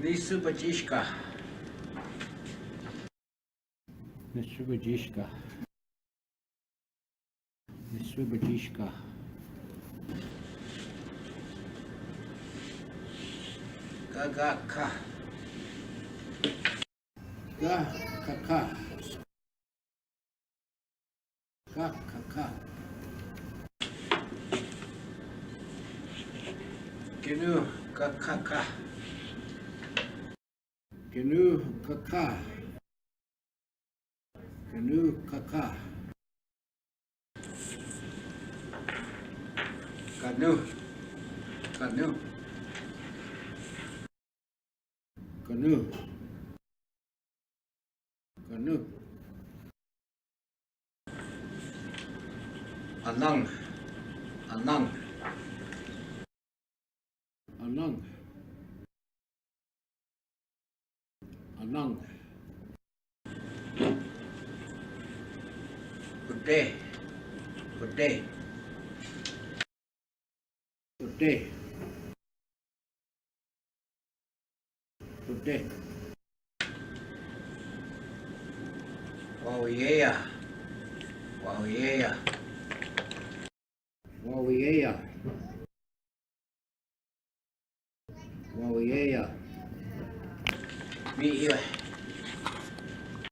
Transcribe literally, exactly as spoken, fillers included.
उन्नीस सौ पच्चीस का। उन्नीस सौ पच्चीस का। उन्नीस सौ पच्चीस का। ग, ग, ख। ग, ख, ख। ग, ख, ख। गनु, ग, ख, ख। गनु, ख, ख। गनु, ख, ख। गनु, गनु। गनु। गनु। अनंग, अनंग। अनंग। अनंग। उडे, उडे। उडे। उडे। वावयेया, वावयेया। वावयेया।